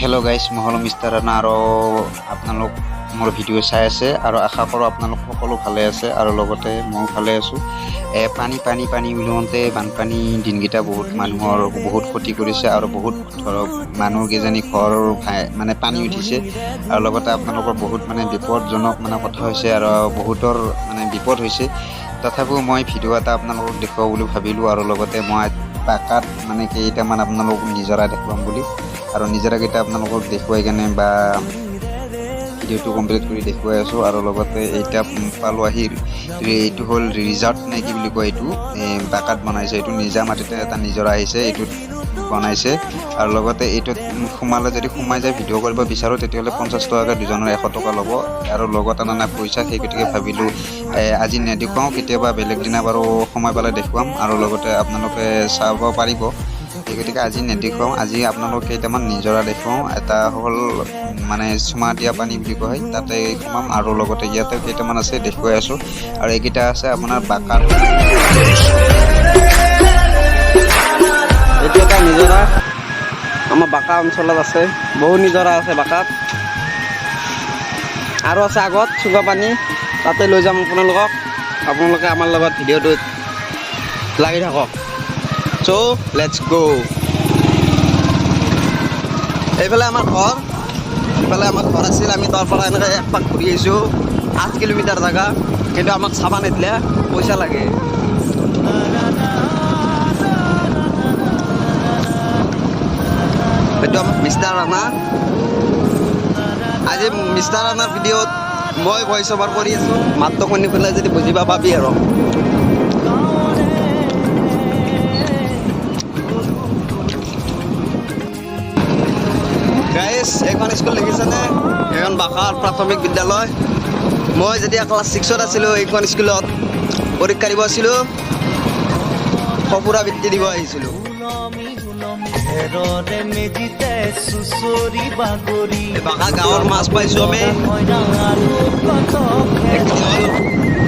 Hello' গাইছ, মই হ'লো মিষ্টাৰ ৰাণা আৰু আপোনালোক মোৰ ভিডিঅ' চাই আছে আৰু আশা কৰোঁ আপোনালোক সকলো ভালে আছে আৰু লগতে ময়ো ভালে আছোঁ। পানী পানী পানী বুলি বানপানী দিনকেইটা বহুত মানুহৰ বহুত ক্ষতি কৰিছে আৰু বহুত ধৰক মানুহৰ কিজানি ঘৰ মানে পানী উঠিছে আৰু লগতে আপোনালোকৰ বহুত মানে বিপদজনক মানে কথা হৈছে আৰু বহুতৰ মানে বিপদ হৈছে। তথাপিও মই ভিডিঅ' এটা আপোনালোকক দেখুৱাব বুলি ভাবিলোঁ আৰু লগতে মই বাকাত মানে কেইটামান আপোনালোকক নিজৰা দেখুৱাম বুলি আৰু নিজৰাকেইটা আপোনালোকক দেখুৱাই কেনে বা ভিডিঅ'টো কমপ্লিট কৰি দেখুৱাই আছোঁ। আৰু লগতে এতিয়া পালোঁ আহি, এইটো হ'ল ৰিজাৰ্ভ নে কি বুলি কয় এইটো, এই বাকাত বনাইছে। এইটো নিজা মাটিতে এটা নিজৰা আহিছে, এইটোত বনাইছে। আৰু লগতে এইটোত সোমালে, যদি সোমাই যায় ভিডিঅ' কৰিব বিচাৰোঁ, তেতিয়াহ'লে 50 টকাকৈ দুজনৰ 100 টকা ল'ব আৰু লগত অনা নাই পইচা। সেই গতিকে ভাবিলোঁ আজি নেদেখুৱাওঁ, কেতিয়াবা বেলেগ দিনা বাৰু সময় পালে দেখুৱাম আৰু লগতে আপোনালোকে চাব পাৰিব। সেই গতিকে আজি নেদেখুৱাওঁ। আজি আপোনালোক কেইটামান নিজৰা দেখুৱাওঁ। এটা হ'ল মানে চুমা দিয়া পানী বুলি কোৱা হয়, তাতে সোমাম আৰু লগতে ইয়াতে কেইটামান আছে দেখুৱাই আছোঁ। আৰু এইকেইটা আছে আপোনাৰ বাকাত। এইটো এটা নিজৰা, আমাৰ বাকা অঞ্চলত আছে। বহু নিজৰা আছে বাকাত আৰু আছে আগত চুকা পানী, তাতে লৈ যাম আপোনালোকক। আপোনালোকে আমাৰ লগত ভিডিঅ'টোত লাগি থাকক। চ' let's গ'। এইফালে আমাৰ ঘৰ, ইফালে আমাৰ ঘৰ আছিল। আমি তাৰ পৰা এনেকৈ এক পাক ঘূৰি আহিছোঁ, 8 কিলোমিটাৰ জেগা। কিন্তু আমাক চাব নিদিলে, পইচা লাগে। এইটো আমাৰ মিষ্টাৰ ৰাণা। আজি মিষ্টাৰ ৰাণাৰ ভিডিঅ'ত মই ভইচ অভাৰ কৰি আছোঁ। মাতটো শুনি পেলাই যদি বুজি পাবি আৰু। গাইছ, এইখন স্কুল দেখিছেনে? এইখন বাকাৰ প্ৰাথমিক বিদ্যালয়। মই যেতিয়া ক্লাছ 6ত আছিলোঁ, এইখন স্কুলত পৰীক্ষা দিব আছিলোঁ, সঁফুৰা বৃত্তি দিব আহিছিলোঁ। বাকা গাঁৱৰ মাছ পাইছোঁ আমি।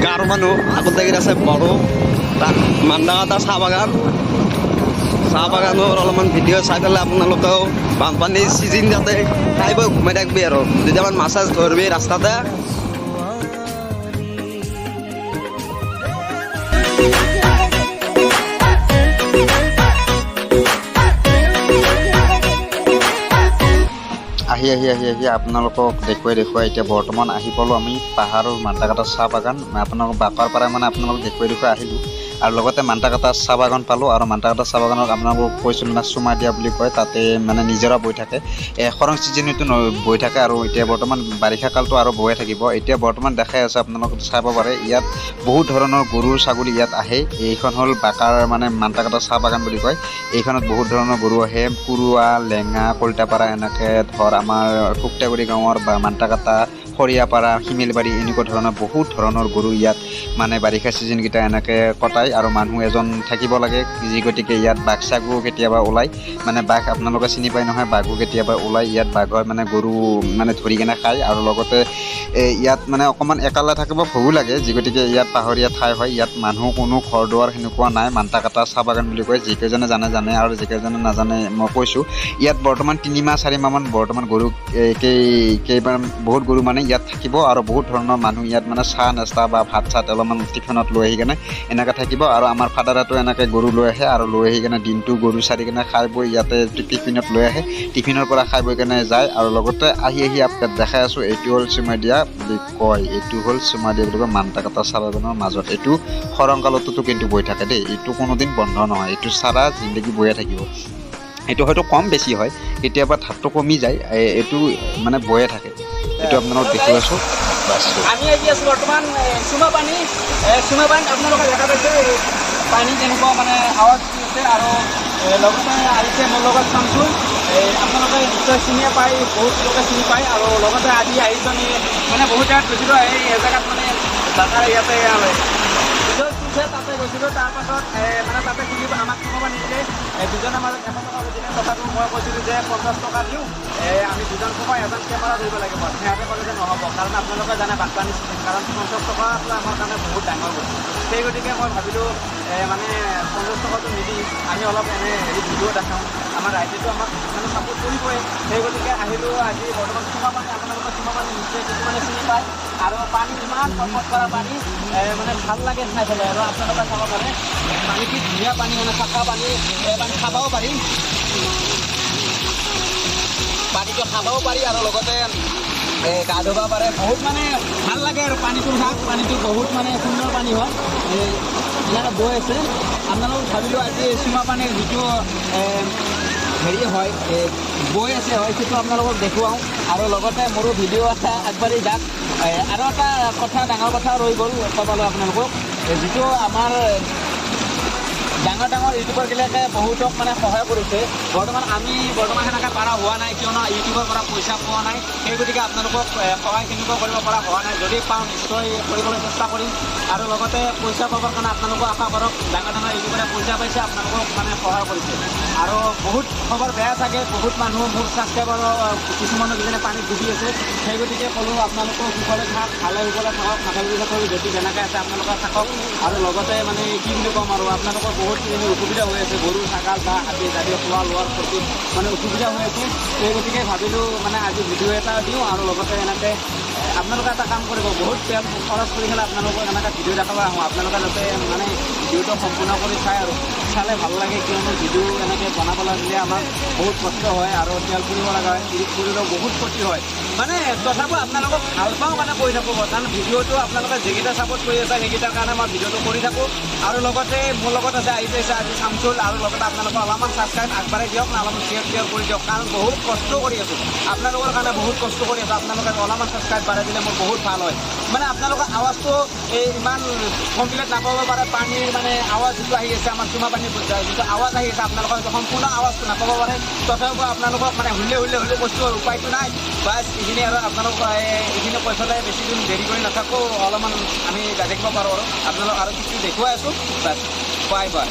গাঁৱৰ মানুহ আগতে আছে বড়ো, তাত মান্দাকাটা চাহ বাগান। চাহ বাগানৰ অলপমান ভিডিঅ' চাই পেলাই আপোনালোকেও বানপানীৰ ছিজন যাতে খাই বৈ ঘুমাই থাকবি আৰু দুটামান মাছ চাছ ধৰবি ৰাস্তাতে। আহি আহি আহি আহি আপোনালোকক দেখুৱাই দেখুৱাই এতিয়া বৰ্তমান আহি পালোঁ আমি পাহাৰৰ মান্দাকাটা চাহ বাগান। আপোনালোক বাকাৰ পৰাই মানে আপোনালোকক দেখুৱাই দেখুৱাই আহিলোঁ আৰু লগতে মান্দাকাটা চাহ বাগান পালোঁ। আৰু মান্দাকাটা চাহ বাগানত আপোনালোকক কৈছিলোঁ না, চুমা দিয়া বুলি কয়, তাতে মানে নিজৰা বৈ থাকে। খৰাং ছিজনতো বৈ থাকে আৰু এতিয়া বৰ্তমান বাৰিষা কালটো আৰু বৈয়ে থাকিব। এতিয়া বৰ্তমান দেখাই আছে, আপোনালোক চাব পাৰে। ইয়াত বহুত ধৰণৰ গৰু ছাগলী ইয়াত আহে। এইখন হ'ল বাকাৰ মানে মান্দাকাটা চাহ বাগান বুলি কয়। এইখনত বহুত ধৰণৰ গৰু আহে, কুৰুৱা, লেঙা, কলিতাপাৰা, এনেকৈ ধৰ আমাৰ শুক্তাগুৰি গাঁৱৰ বা মান্দাকাটা, খৰিয়াপাৰা, শিমেলবাৰী, এনেকুৱা ধৰণৰ বহুত ধৰণৰ গৰু ইয়াত মানে বাৰিষা ছিজনকেইটা এনেকৈ কটায়। আৰু মানুহ এজন থাকিব লাগে, যি গতিকে ইয়াত বাঘ চাঘো কেতিয়াবা ওলায়। মানে বাঘ আপোনালোকে চিনি পায় নহয়, বাঘো কেতিয়াবা ওলায় ইয়াত। বাঘৰ মানে গৰু মানে ধৰি কেনে খায়। আৰু লগতে ইয়াত মানে অকণমান একালা থাকিব ভয়ো লাগে, যি গতিকে ইয়াত পাহাৰীয়া ঠাই হয়, ইয়াত মানুহ কোনো ঘৰ দুৱাৰ সেনেকুৱা নাই। মান্দাকাটা চাহ বাগান বুলি কয়, যিকেইজনে জানে জানে আৰু যিকেইজনে নাজানে মই কৈছোঁ। ইয়াত বৰ্তমান 3 মাহ 4 মাহমান বৰ্তমান গৰু কেইবাৰ বহুত গৰু মানে ইয়াত থাকিব আৰু বহুত ধৰণৰ মানুহ ইয়াত মানে চাহ নাস্তা বা ভাত চাত অলপমান টিফিনত লৈ আহি কেনে এনেকৈ থাকিব। আৰু আমাৰ ফাদাৰেতো এনেকৈ গৰু লৈ আহে আৰু লৈ আহি কেনে দিনটো গৰু চাৰি কেনে খাই বৈ ইয়াতে টিফিনত লৈ আহে, টিফিনৰ পৰা খাই বৈ কেনে যায়। আৰু লগতে আহি আহি আপোনাক দেখাই আছোঁ, এইটো হ'ল চুমাদিয়া বুলি কয়, এইটো হ'ল চুমাদিয়া বুলি কয় মান্দাকাটা চাহ বাগানৰ মাজত। এইটো খৰাং কালতো কিন্তু বৈ থাকে দেই, এইটো কোনোদিন বন্ধ নহয়, এইটো সাৰা জিন্দগী বৈয়ে থাকিব। এইটো হয়তো কম বেছি হয়, কেতিয়াবা ধাৰটো কমি যায়, এইটো মানে বৈয়ে থাকে। এইটো আপোনালোক দেখুৱাই আছোঁ। বাছ। আমি আহি আছোঁ বৰ্তমান চুমা পানী। চুমা পানীত আপোনালোকে দেখা পাইছে পানী কেনেকুৱা মানে আৱাজ দি আছে। আৰু লগতে আহিছে মোৰ লগত চামচুল, আপোনালোকে নিশ্চয় চিনিয়ে পায়, বহুত লোকে চিনি পায়। আৰু লগতে আজি আহিছোঁ আমি মানে বহুত জেগাত গৈছিলোঁ, এই এজেগাত মানে বাকাৰ ইয়াতে তাতে গৈছিলোঁ। তাৰপাছত মানে তাতে খুলি আমাক সোমাব নিদিলে, দুজনৰ মাজত 100 টকা দিলে। তথাপিও মই কৈছিলোঁ যে 50 টকা দিওঁ, আমি দুজন সোমাই এজন কেমেৰা ধৰিব লাগিব। সিহঁতে ক'লে যে নহ'ব, কাৰণ আপোনালোকে জানে বানপানী চিজন, কাৰণ 50 টকাটো আমাৰ কাৰণে বহুত ডাঙৰ বস্তু। সেই গতিকে মই ভাবিলোঁ মানে 50 টকাটো নিদি আমি অলপ এনে হেৰি ভিডিঅ' দেখাওঁ, আমাৰ ৰাইজেতো আমাক মানে ছাপোৰ্ট কৰিবই। সেই গতিকে আহি আহিলোঁ আজি বৰ্তমান চুঙাপানী। আপোনালোকৰ চুঙাপানী নিশ্চয় কিছুমানে চিনি পায়। আৰু পানী ইমান কমত কৰা পানী, মানে ভাল লাগে চাই পেলাই। আৰু আপোনালোকে চাব পাৰে পানী কি ধুনীয়া পানী, মানে চাফা পানী। এই পানী খাবও পাৰি, পানীটো খাবও পাৰি আৰু লগতে গা ধুব পাৰে। বহুত মানে ভাল লাগে। আৰু পানীটো চাওক, পানীটো বহুত মানে সুন্দৰ পানী হয়। এই এনেকৈ বৈ আছে। আপোনালোক ভাবিলোঁ আজি চুমা পানীৰ যিটো হেৰি হয়, বৈ আছে হয়, সেইটো আপোনালোকক দেখুৱাওঁ আৰু লগতে মোৰো ভিডিঅ' এটা আগবাঢ়ি যাক। আৰু এটা কথা, ডাঙৰ কথা ৰৈ গ'ল ক'বলৈ আপোনালোকক। যিটো আমাৰ ডাঙৰ ডাঙৰ ইউটিউবাৰবিলাকে বহুতক মানে সহায় কৰিছে, বৰ্তমান আমি বৰ্তমান সেনেকৈ পৰা হোৱা নাই, কিয়নো ইউটিউবৰ পৰা পইচা পোৱা নাই। সেই গতিকে আপোনালোকক সহায় সেনেকুৱা কৰিব পৰা হোৱা নাই। যদি পাওঁ, নিশ্চয় কৰিবলৈ চেষ্টা কৰিম। আৰু লগতে পইচা পাবৰ কাৰণে আপোনালোকেও আশা কৰক। ডাঙৰ ডাঙৰ ইউটিউবাৰে পইচা পাইছে, আপোনালোকক মানে সহায় কৰিছে। আৰু বহুত খবৰ বেয়া চাগে, বহুত মানুহ মোৰ ছাবস্ক্ৰাইবাৰৰ কিছুমানৰ কিজানি পানীত ডুবি আছে। সেই গতিকে ক'লোঁ, আপোনালোকেও সুখলে থাক, ভালে কুশলে থাকক, ভালে কুশলে থাকক, যদি যেনেকৈ আছে আপোনালোকে থাকক। আৰু লগতে মানে কি বুলি ক'ম আৰু, আপোনালোকৰ বহুত কিজানি অসুবিধা হৈ আছে, গৰু ছাগাল বা হাতী জাতি খোৱা লোৱাৰ প্ৰতি মানে অসুবিধা হৈ আছে। সেই গতিকে ভাবিলোঁ মানে আজি ভিডিঅ' এটা দিওঁ। আৰু লগতে এনেকৈ আপোনালোকে এটা কাম কৰিব, বহুত তেল খৰচ কৰি পেলাই আপোনালোকক এনেকৈ ভিডিঅ' দেখাব আহোঁ। আপোনালোকে যাতে মানে ভিডিঅ'টো সম্পূৰ্ণ কৰি চায় আৰু চালে ভাল লাগে, কিয়নো ভিডিঅ' এনেকৈ বনাব লাগিলে আমাৰ বহুত কষ্ট হয় আৰু তেল পুৰিব লগা হয়। এডিট কৰিলেও বহুত ক্ষতি হয়। মানে তথাপিও আপোনালোকক ভাল পাওঁ কাৰণে কৰি থাকোঁ, কাৰণ ভিডিঅ'টো আপোনালোকে যিকেইটা ছাপোৰ্ট কৰি আছে, সেইকেইটাৰ কাৰণে মই ভিডিঅ'টো কৰি থাকোঁ। আৰু লগতে মোৰ লগত আছে, আহি পাইছে আজি চামচুল। আৰু লগতে আপোনালোকে অলপমান ছাবস্ক্ৰাইব আগবাঢ়াই দিয়ক না, অলপমান শ্বেয়াৰ টেয়াৰ কৰি দিয়ক, কাৰণ বহুত কষ্ট কৰি আছোঁ আপোনালোকৰ কাৰণে, বহুত কষ্ট কৰি আছোঁ। আপোনালোকে অলপমান ছাবস্ক্ৰাইব বাঢ়াই দিলে মোৰ বহুত ভাল হয়। মানে আপোনালোকৰ আৱাজটো এই ইমান কমপ্লিট নাপাব পাৰে। পানীৰ মানে আৱাজ যিটো আহি আছে, আমাৰ চুমা পানী যিটো আৱাজ আহি আছে, আপোনালোকৰ সেইটো সম্পূৰ্ণ আৱাজটো নাপাব পাৰে। তথাপিও আপোনালোকক মানে হুলে হুলে হুলে কৈছোঁ আৰু উপায়টো নাই। বাছ, এইখিনি। আৰু আপোনালোক এইখিনি কৈ পেলাই বেছি দিন দেৰি কৰি নাথাকোঁ। অলপমান আমি যাই থাকিব পাৰোঁ আৰু আপোনালোক আৰু কিছু দেখুৱাই আছোঁ। Bus, bye bye.